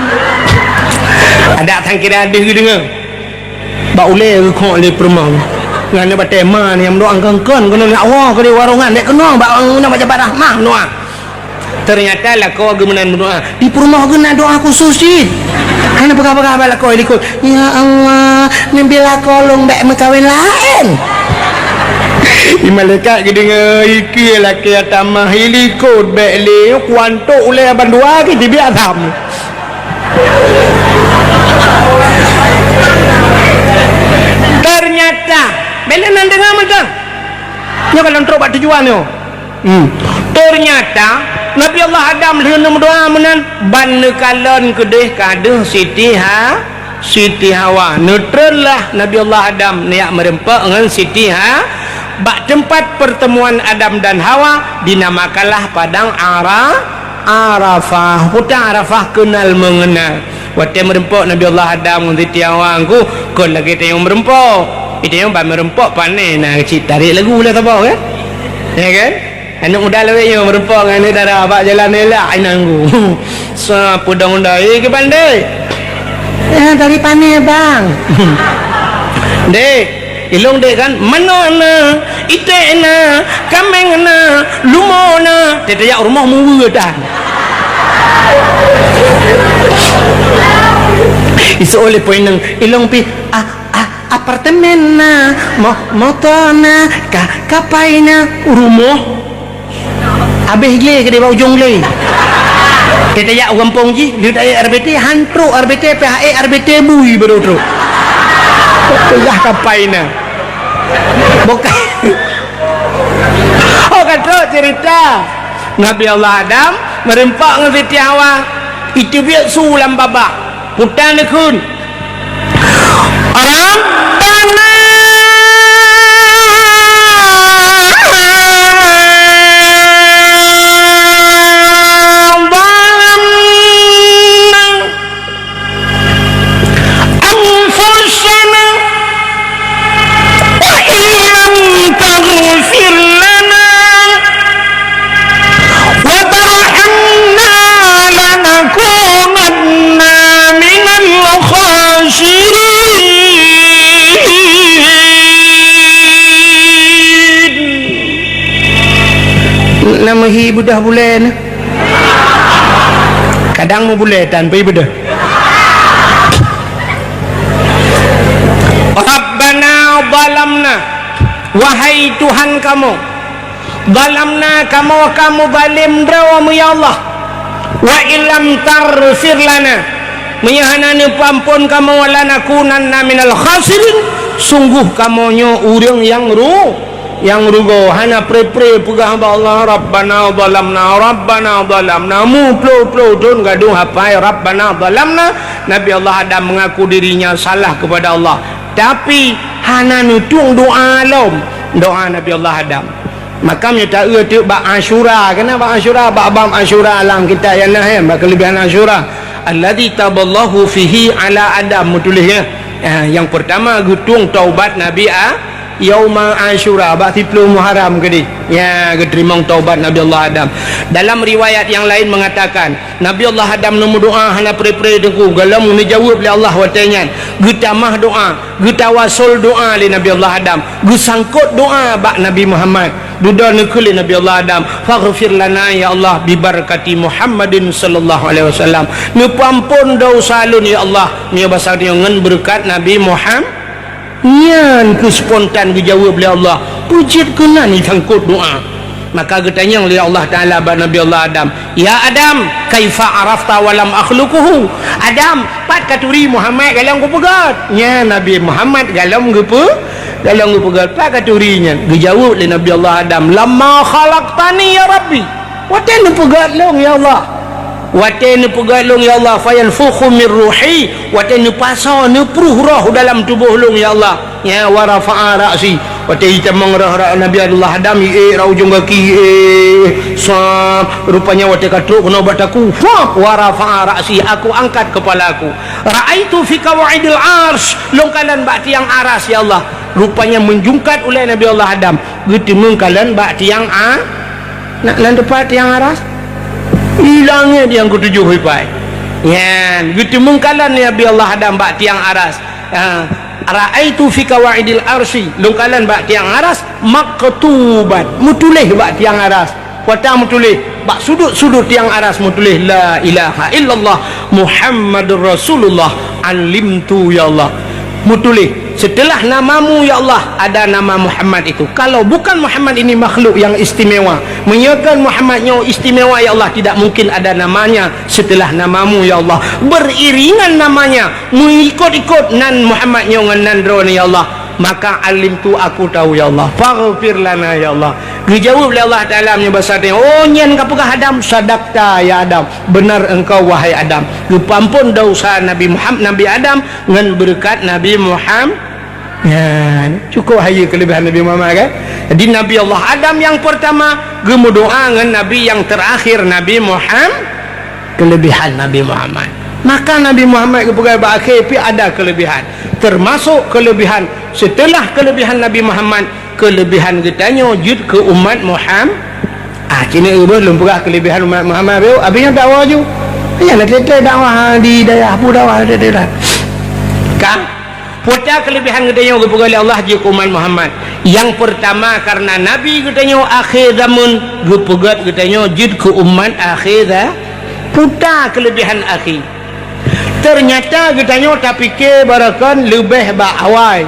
Adak sangkira deuh geudeungoe. Bak ulèe geukhok lé peurumoh. Ngon batèe ma nyang meudoa kon-kon keunoe ngon Allah keu di warong nyan, dek keunoe bak ureueng bak Jabal Rahmah meudoa. Teunyata lakoe geuh meunan meudoa. Di peurumoh geuh na doa khusos cit. Hana peugah-peugah bak lakoe likot, "Ya Allah, neubi lakoe lôn bèk meukawen laén." Di malaikat geudeungoe, "Ikeu lakèe tamah i likot bèk lé, kuantok ulèe bandua keu jibiet asam." Ternyata, bèk lé nan deungoe mantong. Nyoe ka lôn trok bak tujuan nyoe. Hmm. Ternyata, Nabi Allah Adam lheueh neumeudoa meunan, ban neukalon keudeh ka deuh Siti Ha-, Siti Hawa. Neutreunlah Nabi Allah Adam neujak meureumpok ngon Siti Ha-, bak teumpat pertemuan Adam dan Hawa dinamakanlah Padang Ara-, Arafah. Padang Arafah kenal mengenal. Watèe meureumpok Nabi Allah Adam ngon Siti Hawa nyan, kon lagèe tanyoe meureumpok. Di tanyoe ban meureumpok pané na cit tarek lagu lah saboh kan? Ya kan? Aneuk muda lawét nyoe meureumpok ngon aneuk dara bak jalan elak inan nyan. Sa peudong dai keu pandai. "Eh, dari pane, Bang?" "Dek, ilong dek kan, manoe na, iték na, kaméng na, lumo na." Teutajak rumoh muwe tan. Iseuôt lé po inong, "Ilong pih, ah, ah, apartemen na, mo-, moto na, ka-, kapai na, rumoh." Abéh glé keudéh bak ujong glé. Teutajak u gampông jih, lheueh taék R B T, han trok R B T, pih ék R B T bui baru trok. Peugah kapai na. Bukan. Oh, ka trok cerita. Nabi Allah Adam meureumpok ngon Siti Hawa. Iteubiet su lam babah. Puta neukheun. Rabbana zalamna anfusana wa illam taghfir lana wa tarhamna lanakunanna minal khasirin. Na meuhi beudoh bulèe na. Kadang meubulèe tan pih beudoh. Rabbana zalamna, wahai Tuhan kamoe, zalamna, kamoe ka meuzalim droe meunyoe ya Allah, wa illam taghfir lana, meunyoe hana neupeuamphon kamoe, lanakunanna minal khasirin, sungguh kamoe nyoe ureuëng nyang ru-, nyang rugoe. Hana pré-pré peugah bak Allah, "Rabbana zalamna, Rabbana zalamna." Meuploh-ploh thon gadôh hafai, "Rabbana zalamna." Nabi Allah Adam mengaku dirinya salah kepada Allah, tapi hana neutueng doa lom, doa Nabi Allah Adam. Maka meunyoe taeu teuk bak Asyura, keunan bak Asyura, bak bab Asyura lam kitab nyang na, eh, bak keuleubehan Asyura. Alladzi taballahu fihi ala Adam, meutuléh, ya. Ah, nyang peurtama geutueng taubat Nabi A-, yauma Asyura, bak siplôh Muharram keudéh. Ya, geuteurimong taubat Nabi Allah Adam. Dalam riwayat nyang laén meungatakan, Nabi Allah Adam neumeudoa hana pré-pré teungku, golom neujaweueb lé Allah watée nyan. Geutamah doa, geutawasol doa lé Nabi Allah Adam, geusangkot doa bak Nabi Muhammad. Dudoe neukheun lé Nabi Allah Adam, "Faghfir lana ya Allah bi barakati Muhammadin sallallahu alaihi wasallam." Neupeuamphon desya lôn ya Allah, meunyoe basa nyoe ngon beureukat Nabi Muham-, nyan keuh spontan geujaweueb lé Allah. Peue jeuet keunan jisangkot doa. Maka geutanyong lé Allah Taala bak Nabi Allah Adam, "Ya Adam, kaifa arafta wa lam akhluquhu?" "Adam, pat katuri Muhammad golom kupeugét?" Nyan Nabi Muhammad golom geupeu-, golom geupeugét, "Pat katuri nyan?" Geujaweueb lé Nabi Allah Adam, "Lamma khalaqtani ya Rabbi." Watée neupeugét lôn ya Allah. Watée neupeugét lôn ya Allah, "Fayanfukhu mir ruhi." Watée neupasoe, neupruh roh dalam tuboh lôn ya Allah. Ya, wa rafa'a ra'si. Watée jitamong roh Nabi Allah Adam, iék rot ujong gaki, iék, sab, rupanya watée ka trok keunoe bak takue, fap, wa rafa'a ra'si, aku angkat kepala aku. Ra'aitu fi qawaidil arsy, lôn kalon bak tiang aras ya Allah. Rupanya meujungkat ulée Nabi Allah Adam, geuteumeung kalon bak tiang a-, na, nan teupat tiang aras. Di langét nyang keutujôh ipai. Nyan, geuteumeung kalon Nabi Allah Adam bak tiang aras. Ha, ra'aitu fi qawaidil arsy, lôn kalon bak tiang aras, maktuban, meutuléh bak tiang aras. Watée meutuléh, bak sudut-sudut tiang aras meutuléh, "La ilaha illallah Muhammadur Rasulullah, alimtu ya Allah." Meutuléh, "Setelah namamu ya Allah, ada nama Muhammad itu. Kalau bukan Muhammad ini makhluk yang istimewa. Meunyoe kon Muhammad nyoe istimewa ya Allah, tidak mungkin ada namanya setelah namamu ya Allah." Beriringan namanya, meuikot-ikot nan Muhammad nyoe ngon nan droeneuh ya Allah. Maka alimtu, aku tahu ya Allah. Faghfir lana ya Allah. Geujaweueb lé Allah Taala meunyoe basa teuh, "Oh, nyan ka peugah Adam, sadaqta ya Adam. Benar engkau wahai Adam." Geupeuamphon desya Nabi Muham-, Nabi Adam ngon beureukat Nabi Muham-, nyan, cukup hayeue keuleubehan Nabi Muhammad kan? Jadi Nabi Allah Adam nyang peurtama geumeudoa ngon Nabi nyang teurakhir Nabi Muham-, keuleubehan Nabi Muhammad. Maka Nabi Muhammad geupeugah bak akhé pih ada keuleubehan. Teumasok keuleubehan, seuteulah keuleubehan Nabi Muhammad, keuleubehan geutanyoe jeuet keu umat Muham-, ah, cit nyoe beuh lôn peugah keuleubehan umat Muhammad, beuh, abéh nyan dakwah ju. Nyan na teuntèe dakwah di dayah, peue dakwah teuntèe dah. Ka, peue ta keuleubehan geutanyoe geupeugah lé Allah jeuet keu umat Muhammad. Nyang peurtama, kareuna Nabi geutanyoe akhé zaman, geupeugah geutanyoe jeuet keu umat akhé za-, peue ta keuleubehan akhé. Teunyata geutanyoe tapike barokon leubeh bak awai.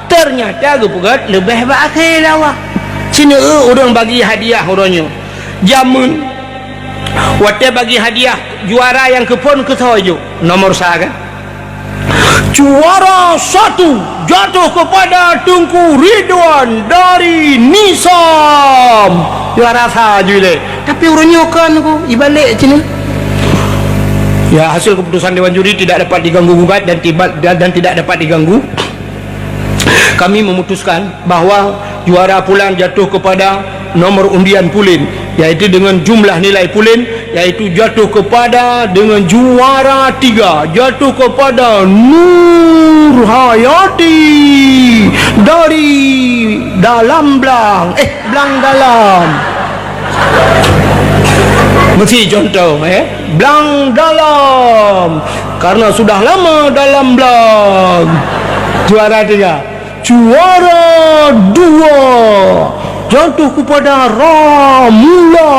Teunyata geupeugah leubeh bak akhé lé Allah. Sineuk ureuëng bagi hadiah uroe nyoe. Jameun, watée bagi hadiah, juara nyang keuphon keu soe jok? Nomor sa kan? Juara satu jatuh kepada Teungku Ridwan dari Nisam. Juara sa jih lé. Tapi ureuëng nyoe kon ku ibalek cina. Ya, hasil keputusan Dewan Juri tidak dapat diganggu gugat dan tiba, dan, dan tidak dapat diganggu. Kami memutuskan bahwa juara pulang jatuh kepada nomor undian pulen, yaitu dengan jumlah nilai pulen, yaitu jatuh kepada dengan juara tiga, jatuh kepada Nur Hayati dari Dalam Blang, eh, Blang Dalam. Meusti contoh, eh, Blang Dalam. Karena sudah lama dalam blang. Juara tiga. Juara dua jatuh kepada Ramula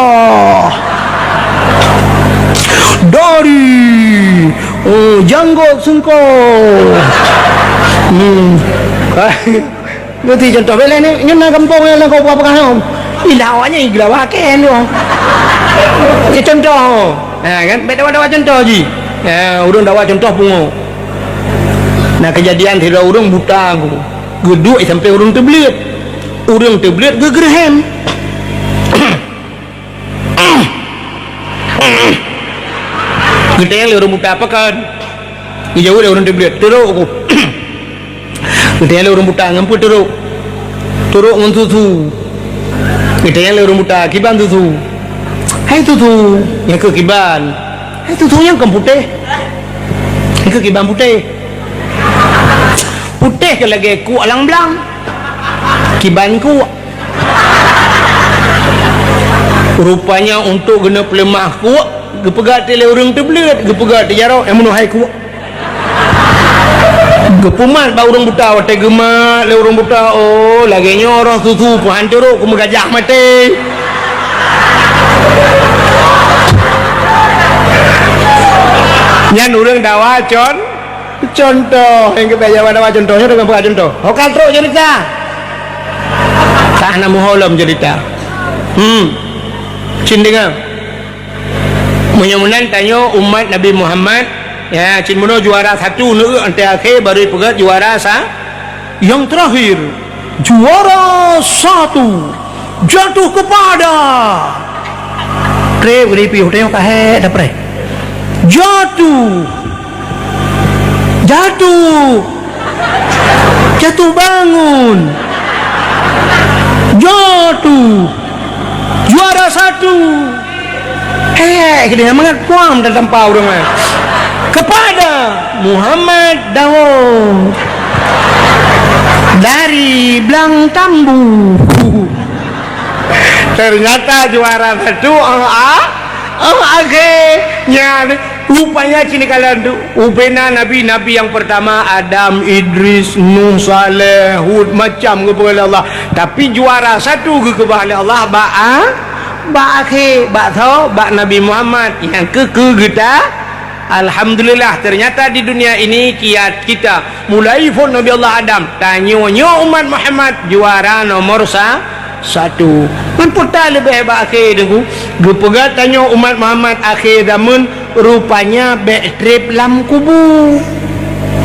dari, eh, Janggot Sengkong. Hmm. Ngerti contoh bela ni, nyoe na gampông nyang na kau peugah-peugah nyoe. Ila awaknya igla waken tu. Ni contoh. Ha kan? Bèk dawa-dawa contoh ji. Ha, ureuëng dawa contoh pungo. Na keujadian sidroe ureuëng buta ku. Geuduek sampai ureuëng teubleuet. Ureuëng teubleuet geugreuhem. Geutanyong lé ureuëng buta, "Pakon?" Geujaweueb lé ureuëng teubleuet, "Teurok ku." Geutanyong lé ureuëng buta, "Ngon peue teurok?" "Teurok ngon susu." Geutanyong lé ureuëng buta, "Kiban susu?" "Hai susu." "Nyang keu kiban." "Hai susu nyang kon putéh." "Nyang keu kiban putéh." "Putéh keu lagèe kuek lam blang." "Kiban kuek." Rupanya untuk geuneuk peuleumah kuek, geupeugah lé ureuëng teubleuet, geupeugah teujarok, "Eh, meunoe hai kuek." Geupeumat bak ureuëng buta, watèe geumat lé ureuëng buta, "Oh, lagèe nyoe roh susu peuhan teurok keu meugajah maté." Nyan ureuëng dawa con Contoh, nyang keubiasa dawa-dawa contoh, nyoe deungon peugah contoh. Ho ka trok cerita. Tah na muho lom cerita. Hmm. Cin deungoe. Meunyoe meunan tanyoe umat Nabi Muhammad, ya, cin meunoe juara satu neueu, antara akhé baru peugah juara sa-, nyang terakhir. Juara satu jatuh kepada. Trép geulipi, tengok kahé dah preh. Jatuh. Jatuh. Jatuh bangun. Jatuh. Juara satu. Hék, keuneuk mangat puang tatampa ureuëng laén. Kepada Muhammad Daud dari Blang Tambu. Ternyata juara satu, oh, ah, oh, akhirnya. Rupanya cini kalian tu, ubena nabi-nabi yang pertama, Adam, Idris, Nuh, Saleh, Hud, macam geupeugah lé Allah. Tapi juara satu geukeubah lé Allah bak a-, bak akhé, bak tho, bak Nabi Muhammad nyang keu, keu geuta. Alhamdulillah, ternyata di dunia ini kiat kita, mulai phon Nabi Allah Adam, tanyoe nyoe umat Muhammad juara nomor sa-, satu. Man peue ta leubeh bak akhé deungoe? Geupeugah tanyoe umat Muhammad akhé zaman, rupanya bèk trép lam kubu.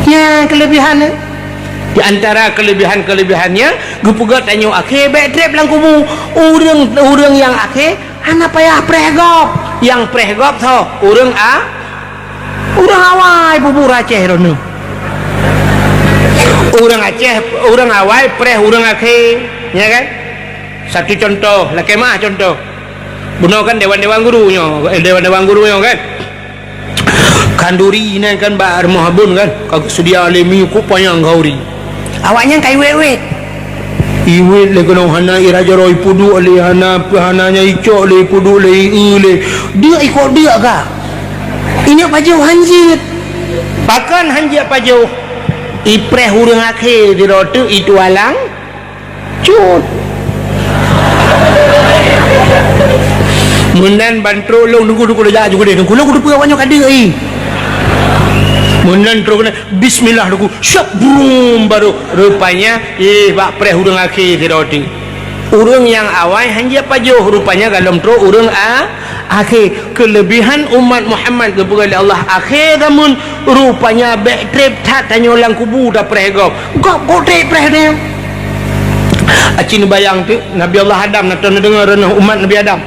Nyan keulebihan, eh. Di antara keulebihan-keulebihan nyan, geupeugah tanyoe akhé bèk trép lam kubu. Ureuëng, ureuëng nyang akhé hana payah preh gob. Nyang preh gob soe? Ureuëng a-, ureuëng awai, bubur Aceh droeneuh. Ureuëng Aceh, ureuëng awai preh ureuëng akhé, ya kan? Satu contoh, lakèe meuah contoh. Bunoe kan dewan-dewan guru nyoe, eh, dewan-dewan guru nyoe kan. Khanduri nyan kan bak rumoh abon kan, ka geusedia lé mie kok panyang khanduri. Awaknyan ka iwet-wet. Iwet lé keunoe hana ira jaroe ipeuduek lé, hana peue hana nyan icok lé ipeuduek lé, ieu lé. Deuk ikok deuk ka. Ineuk pajoh han jeuet. Pakon han jeuet pajoh? Ipreh ureuëng akhé sidroe teuk, itualang cut. Meunan ban trok lôn, nunggu-nunggu lôn jak ju keudeh, nunggu lôn kuteupeu awak nyoe ka deuek, ih. Meunan trok keunan, bismillah, nunggu, syap, brum, baru rupanya, ih, bak preh ureuëng akhé sidroe teuk. Ureuëng nyang awai hán jipajoh, rupanya golom trok ureuëng a-, akhé. Keulebihan umat Muhammad geupeugah lé Allah akhé zameun, rupanya bék treb that tanyoe lam kubu tapreh gob. Gob kok treb preh nyoe? Aci neubayang teuk, Nabi Allah Adam na teuneuk deungoe reunoh umat Nabi Adam.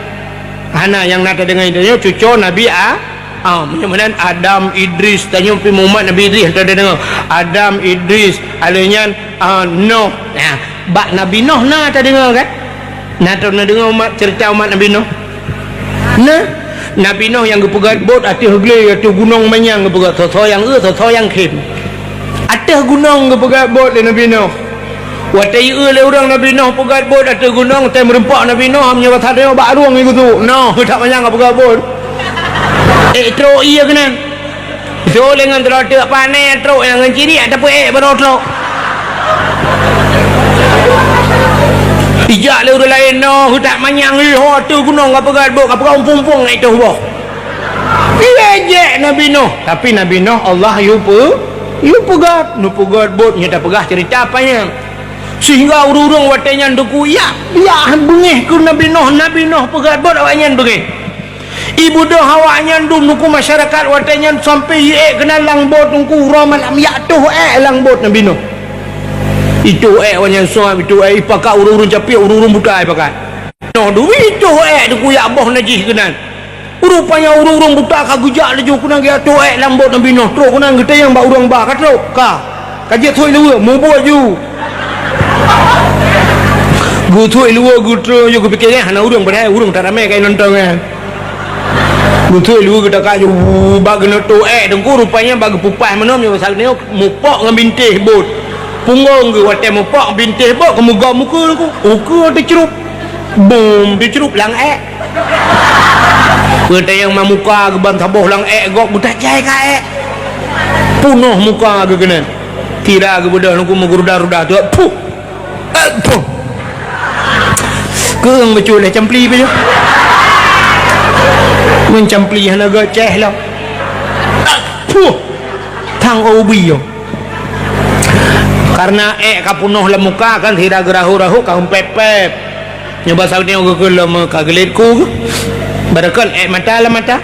Hana nyang na tadeungoe tanyoe cuco Nabi A-, Ah, meunyoe meunan Adam, Idris, tanyoe pih umat Nabi Idris, hana tadeungoe. Adam, Idris, alheuh nyan, ah, Noh. Nah, bak Nabi Noh na tadeungoe kan? Na tadeungoe umat, ceurita umat Nabi Noh? Nah, Nabi Noh nyang geupeugöt bot ateueh glé, ateueh gunong manyang geupeugöt, soe-soe nyang eu, soe-soe nyang khém. Ateueh gunong geupeugöt bot lé Nabi Noh. Watée jieu lé ureuëng Nabi Noh peugöt bot ateueh gunong, watée meureumpok Nabi Noh, meunyoe basa tanyoe bak rueng jigeusuk. Noh, that manyang ka peugöt bot. Ék trok ié keunan. Trok lé ngon trok teuk pané trok nyang ngon ciriek, tapi ék baroe trok. Ijak lé ureuëng laén, noh, that manyang, ih, ho, ateueh gunong ka peugöt bot, ka peugöt umpung-umpung ék toh boh. Ié jek Nabi Noh. Tapi Nabi Noh Allah yue peu-, yue peugöt, neupeugöt bot, nyoe tapeugah ceurita apa nyan. Sehingga ureuëng-ureuëng watée nyan teungku, yak, yak beungéh keu Nabi Noh, Nabi Noh peugöt bot awaknyan beungéh. Ibeudôh awaknyan dum teungku masyarakat watée nyan sampai ié ék keunan lam bot teungku uroe malam yak toh ék lam bot Nabi Noh. Itoh ék awaknyan suab, itoh ék ipakat ureuëng-ureuëng capiek, ureuëng-ureuëng buta ipakat. Noh dui itoh ék teungku yak boh najih keunan. Rupanya ureuëng-ureuëng buta ka geujak laju keunan geujak toh ék lam bot Nabi Noh. Trok keunan geutanyong bak ureuëng ba, ka trok? Ka. Ka jeuet thoi luweue, mubuet ju. Geuthoi luweue geutrön ju, geupike nyan hana ureuëng, padahai ureuëng that ramé ka nonton nyan. Geuthoi luweue geutakak ju, bak geuneuk toh ék teungku, rupanya bak geupeupaih meunan nyoe masa nyoe mupok ngon bintéh bot. Punggong geuh watée mupok bintéh bot, keumugom ukeue teungku. Ukeue teucrup. Bum, teucrup lam ék. Peutayang ma muka geuban saboh lam ék gob geutajai ka ék. Punoh muka geuh keunan. Tira geubeudôh nungku meuguruda-ruda tu. Puh. Eh, puh. Keueng beutôi lé campli pi nyoe. Ngon campli hana geucéh lom. Eh, puh. Thang ubi nyoe. Karena ék ka punoh lam muka kan sira geurahu-rahu ka umpép-pép. Nyoe basa nyoe geukheun lom ka geulet ku. Barokon ék mata lam mata.